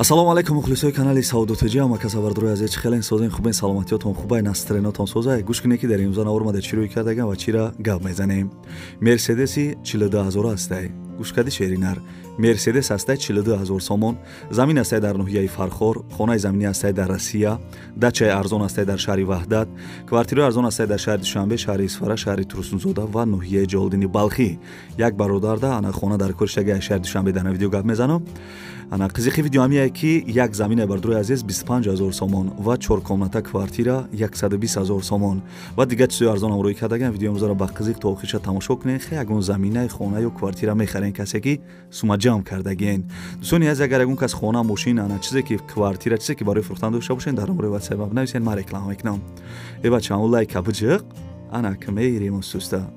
Ассалому алайкум мухлисои канали Савдо ТЖ. Ама касабардорои азиз, чӣ хелен созен, хубен, саломатиётон хубай, настроениятон созай. Гӯш кунед, ки дар имрӯза навор омада чӣ рӯй кардагам ва чира гап мезанем. Мерседеси 42 000 ҳастай. Гӯш кардӣ, шеринар? Мерседес ҳастай 42 000 сомон. Замин ҳастай дар ноҳияи Фархор, хонаи заминӣ ҳастай дар Россия, дачаи арзон ҳастай дар шаҳри Ваҳдат, квартираи арзон ҳастай дар шаҳри Душанбе, шаҳри Исфара, шаҳри Турсунзода ва ноҳияи Ҷолдини Балхӣ. Як бародарда ана хона дар кори шаҳри Душанбе дар видео гап мезанам. Ана қизиқи видео ҳамие, ки як замине, бардорои азиз, 25 000 сомон ва чоркомната квартира 120 000 сомон ва дигар чизои арзон ҳам рӯй кардагам. Видео имрӯзаро ба қизиқ то охирша тамошо кунед. Хе ягон заминаи хона ё квартира мехарен, касе ки сума ҷамъ кардагиен. Дӯстони азиз, агар ягон кас хона, мошин, ана чизе ки квартира, чизе ки барои фурӯхтан дошта бошен, дар номерои ватсап бинависен, ман реклама мекунам. Э бачаам, лайка биҷиқ, ана ки меирем суста.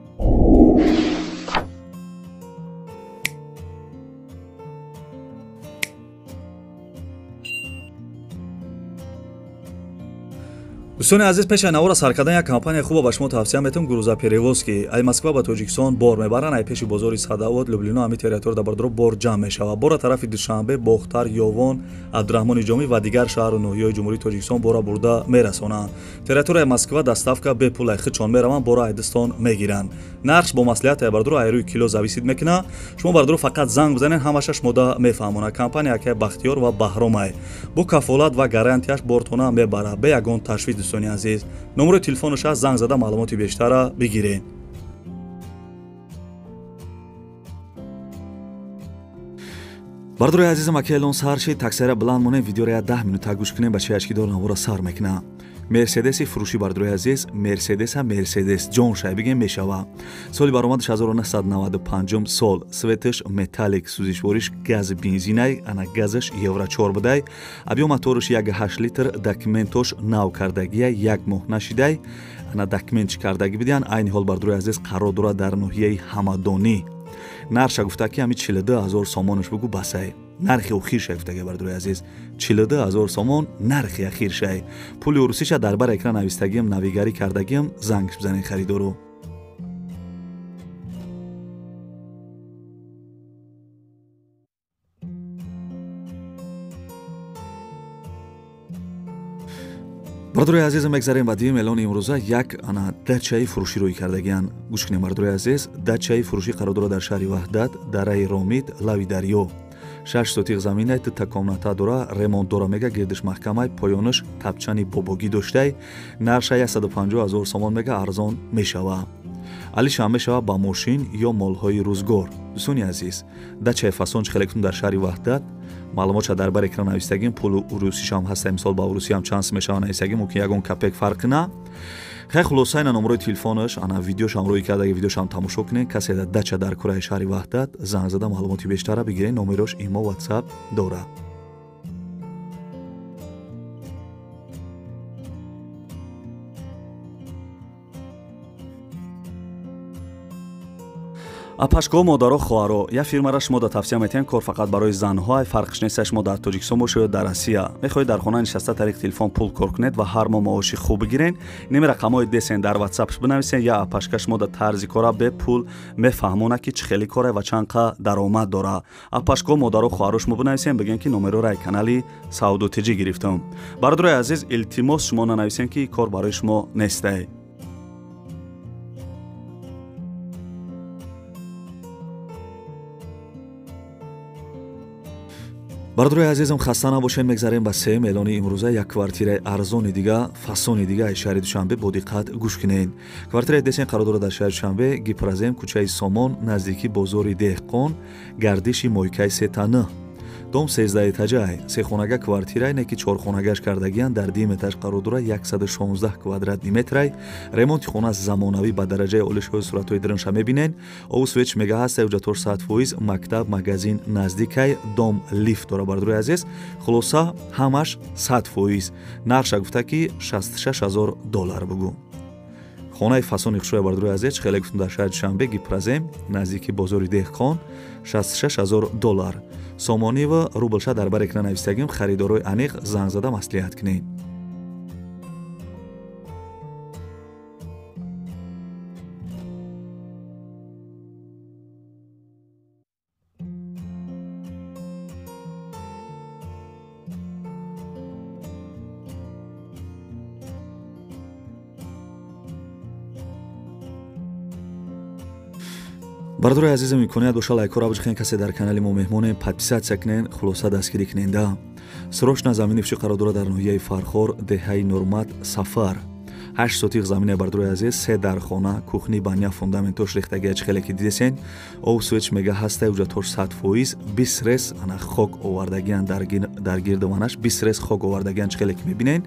Дӯстони азиз, пеши навора сар кардан як компания хуба ба шумо тавсия метавам: грузоперевозки. Ай Москва ба Тоҷикистон бор мебаранд. Ай пеши бозори Садовод, Люблино, ҳами территория дар бардоро бор ҷамъ мешавад. Бора тарафи Душанбе, Бохтар, Ёвон, Абдураҳмони Ҷомӣ ва дигар шаҳру ноҳияҳои Ҷумҳурии Тоҷикистон бора бурда мерасонанд. Территорияи Москва доставка бепул, ай худшон мераванд, бора айдистон мегиранд. Нархш бо маслиҳат, ай бардоро, ай рӯи кило зависит мекунад. Шумо, бардоро, фақат занг бизанед, ҳамаша шумода мефаҳмонад. Компания акай Бахтиёр ва Баҳромай бо кафолат ва гарантияш бортона мебарад, бе ягон ташвиш. Дӯстони азиз, номерои телефонаш аст, занг зада маълумоти бештарра бигиред. Бардорои азизам, ака элон сар шид, таксияра баланд монем, видеоро я 10 минута гӯш кунем, ба чияшки дор навора сар мекунам. Мерседеси фурӯшӣ, бардорои азиз, мерседеса, мерседес ҷон шай бигем мешава. Соли баромадаш 1995 сол, цветаш металлик, сӯзишвориш газ, бензинай, ана газаш евро 4 будай, объём мотораш 1,8 литр, документош нав кардагия, як моҳ нашидай, ана документ чӣ кардагӣ бидиҳан. Айни ҳол, бардорои азиз, қарор дорад дар ноҳияи Ҳамадонӣ. Нарша гуфта, ки ҳами 42 000 сомонаш бугу, басай. Нархи охирша гуфтага, бардорои азиз, 42 000 сомон нархи ахиршай. Пули урусиша дар бар экран навистагиам, навигарӣ кардагиам, зангш бизанед харидору. Бардорои азиз, мегзарем ба дуюм эълони имрӯза. Як ана дачаи фурӯшӣ рӯй кардагиян. Гӯш кунем, бардорои азиз, дачаи фурӯшӣ қарор дорад дар шаҳри Ваҳдат, дараи Ромид, лави дарё. 6 сотиқ заминай, дута комната дора, ремонт дора, мега, гирдиш маҳкамай, поёнаш тапчани бобогӣ доштай. Нарша 150 000 сомон мега, арзон мешава. Алишам мешава ба мошин ё молҳои рӯзгор. Дӯстони азиз, дачаи фасон хеле кутум дар шаҳри Ваҳдат. Маълумотша дар бар экран навистагим, пулу урусишам ҳаста, мисол ба урусиам чанд мешава навистагим, мумкин ягон копейк фарқ на. Хай, хулоса, ина номерои телефонаш, ана видеошам рӯй кардаги, видеошам тамошо кунед. Касе дар дача дар кураи шаҳри Ваҳдат, занг зада маълумоти бештарра бигиред, номерош имо, ватсап дорад. Апашко, модаро, хоҳаро, як фирмаро шумо да тавсия метиҳем. Кор фақат барои занҳо, фарқш нест, шумо дар Тоҷикистон бошед ё дар Россия. Мехоҳед дар хона нишаста тариқи телефон пул кор кунед ва ҳар моҳ маоши хуб бигирен, ними рақамҳои десен дар ватсапш бинависен. Я апашка шумо да тарзи кора бепул мефаҳмонад, ки чӣ хели коре ва чанд қа даромад дора. Апашко, модаро, хоҳаро, шумо бинависен, бигӯен, ки номероро ай канали Савдо ТЖ гирифтам. Бародарои азиз, илтимос, шумо нанависен, ки кор барои шумо нестай. Бардорои азизам, хаста набошед. Мегзарем ба сеюм эълони имрӯза. Як квартираи арзони дига, фасони дига аз шаҳри Душанбе. Бо диққат гӯш кунед. Квартираи десен қарор дорад дар шаҳри Душанбе, Гипрозем, кӯчаи Сомон, наздикӣ бозори Деҳқон, гардиши мойкаи сетана. Дом 13 этажай, сехонага квартирай, не ки чорхонагаш кардагиян, дар дуюм этаж қарор дорад, 116 квадратный метрай. Ремонти хона замонавӣ ба дараҷаи олишҳои, суратҳои диринша мебинен. Обу свет мега ҳаста, ҳуҷҷатҳош 100%, мактаб, магазин наздикай, дом лифт дора, бардорои азиз. Хулоса, ҳамаш 100%. Нархша гуфта, ки 66 000 доллар бугӯ. Хонаи фасони хушрӯя, бардорои азиз, хеле гуфтум, дар шаҳри Душанбе, Гипрозем, наздики бозори Деҳқон, 66 000 доллар. Сомонӣ ва рублша дар бар экран навистагим, харидорои аниқ занг зада маслиҳат кунед. Бародарои азизам, имконият боша лайкҳоро бижихен, касе дар канали мо меҳмоне подписаться кунен, хулоса дастгирӣ куненда. Срочно замини фурӯшӣ қарор дорад дар ноҳияи Фархор, деҳаи Нурмат, Сафар. 8 сотих замине бародарои азиз, 3 дархона, кухни, баня, фундаментош рехтагия, чӣ хеле ки дидесен. Об свеч мега ҳастай, уҷатош 100%, 20 рес ана хок овардагиян дар гирду ванаш, 20 рес хок овардагиян, чӣ хеле ки мебинен.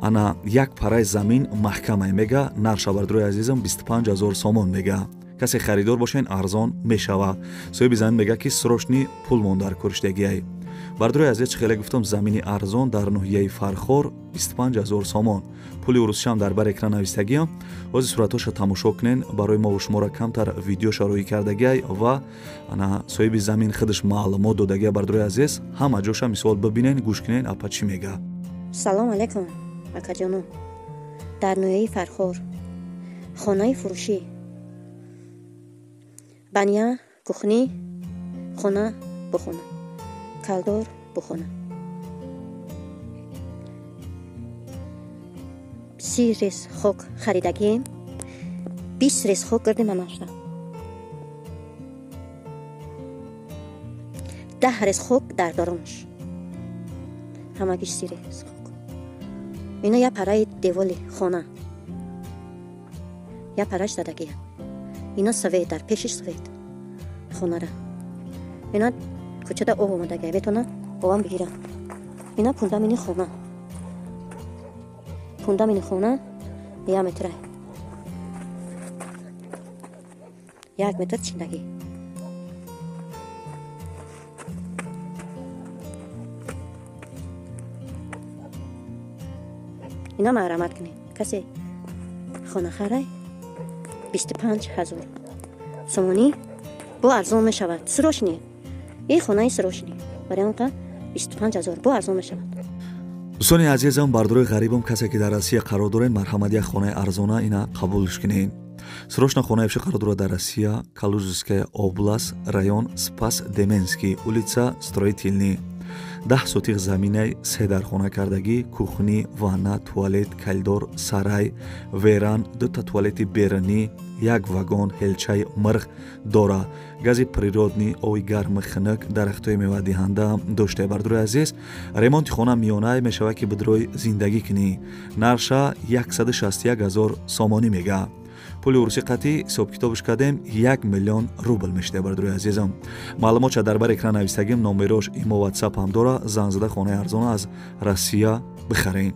Ана як параи замин маҳкамай мега, нарша бародарои азизам 25 000 сомон мега. Касе харидор бошен арзон мешава. Соҳиби замин мега ки срочни пул мон дар кориштагиай. Бародарои азиз, чӣ хеле гуфтам, замини арзон дар ноҳияи Фархор 25 000 сомон. Пули урусишам дар бар экран навистагиам. Ҳозир суратҳоша тамошо кунен, барои мо ва шуморо камтар видеоша рӯй кардагиай ва ана соҳиби замин худаш маълумот додагиай. Бародарои азиз, ҳама ҷоша мисол бибинен, гӯш кунен, апа чӣ мега. Салом алейкум, акаҷонум. Дар ноҳияи Фархор хонаи фурӯшӣ, баня, кухни, хона бухона, калдор бухона. 30 рес хок харидагием, 20 рес хок кардем анашта. 10 рес хок дар доронаш. Ҳамагиш 30 рес хок. Ино я параи деволи хона. Я параш дадагия. Ино свет дар пешиш свет хонара. Ино кӯчада об омадагия, метавонам обам бигирам. Ино фундамини хона. Фундамини хона 1 метр. 1 метр чиндагӣ. Ино маҳрамат кунед. Касе хона харай 25 000 сомонӣ бо арзон мешавад. Срочни. Ин хонаи срочни. Барои он қа 25 000 бо арзон мешавад. Дӯстони азизам, бародарои ғарибам, касе ки дар Россия қарор доред, марҳамат як хонаи арзона ина қабулш кунед. Срочно хонаи фурӯшӣ қарор дорад дар Россия, Калужская область, район Спас Деменский, улица Строительный. 10 сотих заминай, 3 дархона кардагӣ, кухни, ванна, туалет, коридор, сарай, веран, 2 та туалети берунӣ, 1 вагон, ҳелчаи мирғ дора, гази природный, оби гарми хунук, дарахтҳои мевадиҳанда дошта. Бародарои азиз, ремонти хона миёнае мешавад ки бидрои зиндагӣ кунӣ. Нарша 161 000 сомонӣ мега. Пули урусӣ қатъӣ ҳисобкитобш кардем 1 миллион рубл мешуда. Бародарои азизам, маълумотша дар бар экран навистагим, номерош имо ватсап ҳам дора. Занг зада хонаи арзона аз Россия бихарен.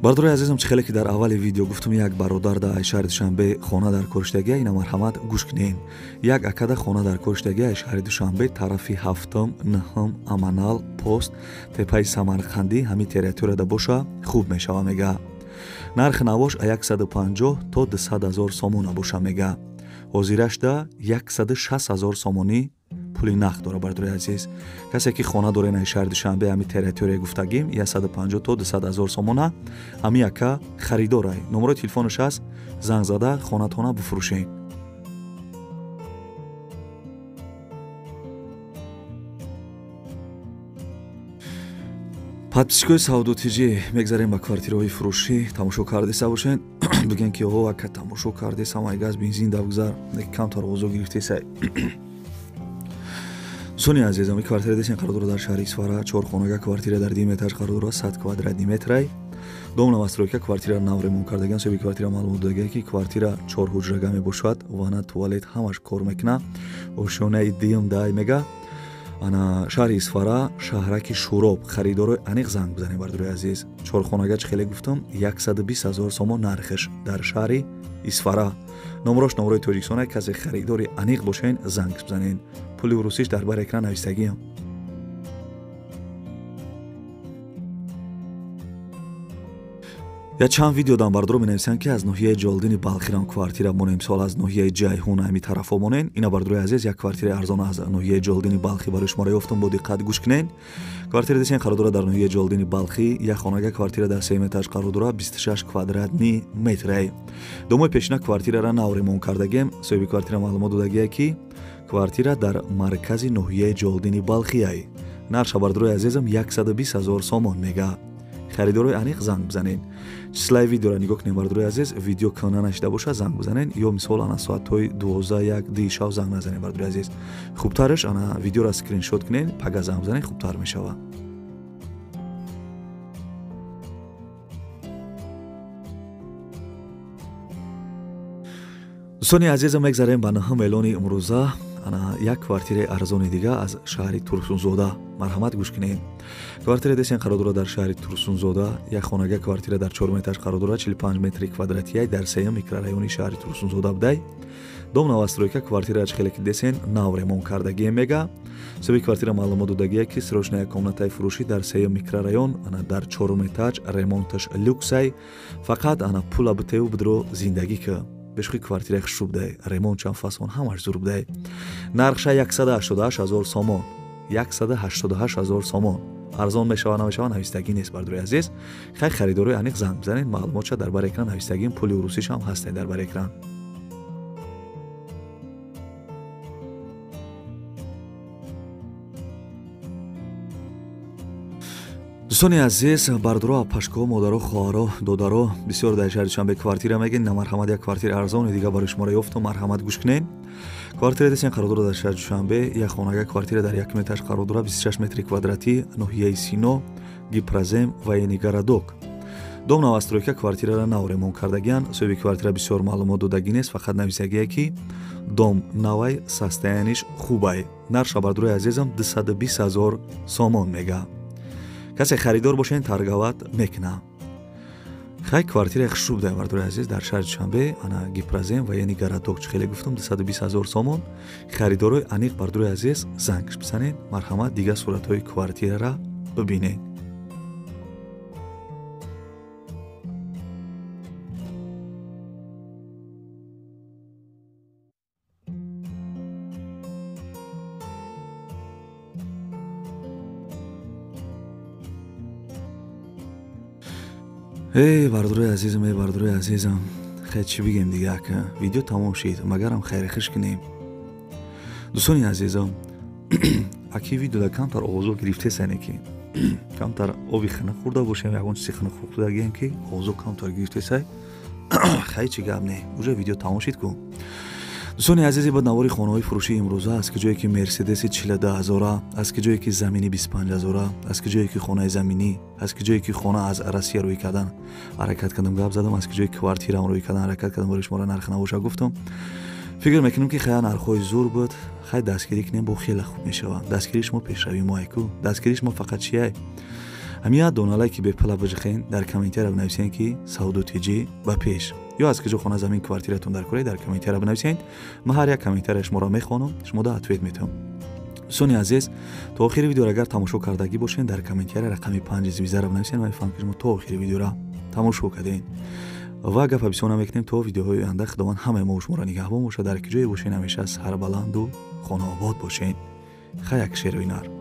Бародарои азизам, чӣ хеле ки дар аввали видео гуфтум, як бародар дар шаҳри Душанбе хона дар кориштагия, ина марҳамат гӯш кунед. Як акада хона дар кориштагия шаҳри Душанбе, тарафи 7, 9, Аманал, Пост, тепаи Самарқандӣ, ҳамин территорияда боша хуб мешава мега. Нархи навош 150 то 200 000 сомона боша мега. Ҳозирашда 160 000 сомонӣ пули нақд дора. Бародарои азиз, касе ки хона дорен ай шаҳри Душанбе, ҳамин территория гуфтагим, 150 то 200 000 сомона ҳамин яка харидорай. Номерои телефонаш аст, занг зада хонатона бифурӯшед. Подписчикои Савдотиҷӣ, мегзарем ба квартираҳои фурӯшӣ. Тамошо кардеса бошен, бигӯен ки о ака тамошо кардес, ҳамаи газ бензин давгузар, камтар овозо гирифтесай. Дӯстони азизам, ин квартира десен қарор дорад дар шаҳри Исфара, 4 хонага квартира дар 2 этаж қарор дорад, 100 квадратный метрай. Дом новостройка, квартира нав ремонт кардаган. Соҳиби квартира маълумот додагия ки квартира 4 ҳуҷрага мебошад, ванна, туалет ҳамаш кор мекунад. Ошёнаи дуюм дай мега. Ана шаҳри Исфара, шаҳраки Шӯроб. Харидорои аниқ занг бизанед, бародарои азиз. 4 хонага чӣ хеле гуфтам, 120 000 сомон нархиш дар шаҳри Исфара. Номрош номрои Тоҷикистон, касе харидори аниқ бошен, занг бизанед. Пули урусиш дар бар экран навистагиам. Я чанд видео дан бардоро менависанд ки аз ноҳияи Ҷолдини Балхирам квартира монем, сол аз ноҳияи Ҷайҳун ҳами тарафо монен. Ина бардорои азиз, як квартираи арзон аз ноҳияи Ҷолдини Балхӣ барои шуморо ёфтам, бо диққат гӯш кунед. Квартира десен қарор дорад дар ноҳияи Ҷолдини Балхӣ, як хонага квартира дар 3 этаж қарор дорад, 26 квадратни метрай. Домои пешина квартирара нав ремонт кардагем. Соҳиби квартира маълумот додагия ки Квартира дар маркази ноҳияи Ҷолдини Балхияй. Нарша бардорои азизам 120 000 сомон мега. Харидорои аниқ занг бизанед. Числаи видеоро нигоҳ кунед бардорои азиз, видео кӯна нашида боша занг бизанед ё мисол ана соатҳои 12:01 шав занг назанед бардорои азиз. Хубтараш ана видеоро скриншот кунед, пага занг бизанед, хубтар мешавад. Дӯстони азизам, мегзарем ба наҳум эълони имрӯза. Ана як квартираи арзони дига аз шаҳри Турсунзода. Марҳамат гӯш кунед. Квартира десен қарор дорад дар шаҳри Турсунзода. Як хонага квартира дар 4 метр қарор дорад, 45 метри квадратияй дар сеюм микрорайони шаҳри Турсунзода будай. Дом новостройка, квартира хеле ки десен нав ремонт кардагие мега. Соҳиби квартира маълумот додагие ки срочная комнатаи фурӯшӣ дар сеюм микрорайон, ана дар 4 этаж, ремонташ люксай. Фақат ана пула битеву бидро зиндагӣ ки. Бешухи квартираи хушрӯ будай, ремонт чанд фасон ҳамаш зур будай. Нархша 188 000 сомон. 188 000 сомон. Арзон мешава намешава навистагӣ нест бардорои азиз. Хай харидорои аниқ занг бизанед, маълумотша дар бар экран навистагим, пули урусиш ҳам ҳастай дар бар экран. Дӯстони азиз, бардоро, апашко, модаро, хоҳаро, додаро, бисёр дар шаҳри Душанбе квартира мегин. На марҳамат, як квартира арзони дига барои шуморо ёфтум, марҳамат гӯш кунед. Квартира десен қарор дорад дар шаҳри Душанбе. Як хонага квартира дар 1 метр қарор дорад, 26 метри квадратӣ, ноҳияи Сино, Гипрозем ва Енигарадок. Дом новостройка, квартираро нав ремонт кардагиян. Соҳиби квартира бисёр маълумот додагӣ нест, фақат нависагие ки дом навай, состояниш хубай. Нарша бардорои азизам 220 000 сомон мега. Касе харидор бошен торговат мекуна. Хай квартираи хушрӯ будай бардорои азиз дар шаҳри Душанбе, ана Гипрозем ва Енигарадок чӣ хеле гуфтум 220 000 сомон. Харидорои аниқ бардорои азиз зангш бизанед, марҳамат дига суратҳои квартирара бибинед. Эй бардорои азизам, эй бардорои азизам, хай чӣ бигем дига ака, видео тамом шид, магарам хайрихиш кунем. Дӯстони азизам, аки видеода камтар овозо гирифтесане ки камтар оби хина хӯрда бошем, ягон чизи хина хӯрдагием ки овозо камтар гирифтесай. Хай чӣ гап не, уже видео тамом шид ку. Дӯстони азизи, бад навори хонаҳои фурӯшии имрӯза, аз ки ҷое ки Мерседеси 42 000, аз ки ҷое ки замини 25 000, аз ки ҷое ки хонаи заминӣ, аз ки ҷое ки хона аз Россия рӯй кардан ҳаракат кардам, гап задам, аз ки ҷое квартираам рӯй кардан ҳаракат кардам, барои шуморо нарх набоша гуфтам. Фикр мекунем ки хая нархҳои зур буд, хай дастгирӣ кунем, бо хеле хуб мешавад. Дастгирии шумо пешравии мо айку. Дастгирии шумо фақат чияй? Ҳамин доналае ки бепала биҷихен, дар комментария бинависен ки Савдо ТЖ ба пеш. Ё аз куҷо хона замин квартиратон дар куред, дар комментария бинависен. Ман ҳар як комментария шуморо мехонам, шумо да ответ метавам. Дӯстони азиз, то охири видеоро агар тамошо кардагӣ бошед, дар комментария рақами 5 звездаро бинависен, ман мефаҳмам ки шумо то охири видеоро тамошо кардед. Ва гапа бисёр намекунем, то видеоҳои оянда Худованд ҳамаи мо шуморо нигаҳбон бошад, дар ки ҷое бошед ҳамеша сарбаланду хонаобод бошед. Хай як шерои нар.